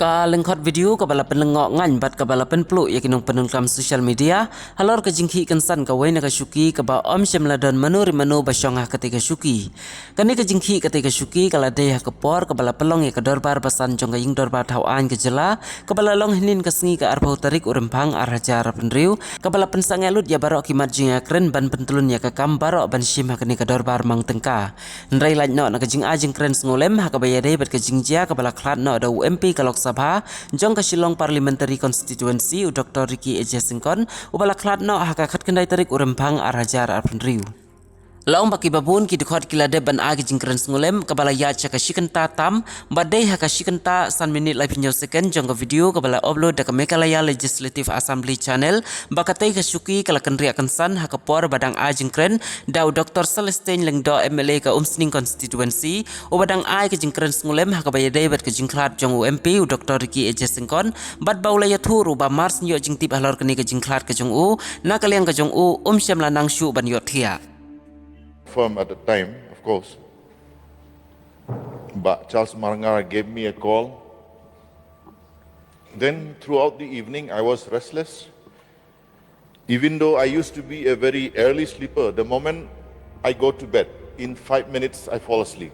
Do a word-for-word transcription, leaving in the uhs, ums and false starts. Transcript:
Ka lyngkhot video kaba la pynlyngngoh ngaiñ bad kaba la pynpluh ïa ki nongpyndonkam social media halor ka jingkhih kynsan kawei na ka shuki kaba ym shym la don mano re mano ba shong ha katei ka shuki. Kane ka jingkhih katei ka shuki ka la dei ha ka por kaba la pynlong ïa ka dorbar basan jong ka ïing dorbar thaw aiñ ka jylla kaba la long hynnin ka sngi ka arphew tarik u Rymphang ar hajar arphew hynriew, kaba la pynsangeh lut ïa baroh ki mat jingïakren ban pyntlun ïa ka kam baroh ban shim ha kane ka dorbar mang tyngka. Hynrei lait noh na ka jingai jingkren sngewlem ha kaba ïadei bad ka jingjia kaba la khlad noh da u M P ka Lok Sabha jong ka Shillong Parliamentary Constituency, u Doctor Ricky A J Syngkon, uba la khlad noh ha ka khatkhyndai tarik u Rymphang ar hajar arphew hynriew. La ong ba kiba bun ki dkhot ki la dep ban ai ka jingkren sngewlem kaba la ïaid sha ka shi kynta tam, ba dei ha ka shi kynta san minit laiphew hynñiew second jong ka video kaba la upload da ka Meghalaya Legislative Assembly Channel, ba katei ka shuki ka la kynriah kynsan ha ka por ba dang ai jingkren da u Doctor Celestine Lyngdoh, M L A ka Umsning Constituency, uba dang ai ka jingkren sngewlem ha kaba ïadei bad ka jingkhlad jong u M P u Doctor Ricky A J Syngkon, bad ba u la ïathuh ruh ba mar syn ïoh jingtip halor kane ka jingkhlad ka jong u, na ka liang ka jong u, um shym la nang shuh ban ïohthiah. Firm at the time, of course. But Charles Marngar gave me a call. Then throughout the evening, I was restless. Even though I used to be a very early sleeper, the moment I go to bed, in five minutes, I fall asleep.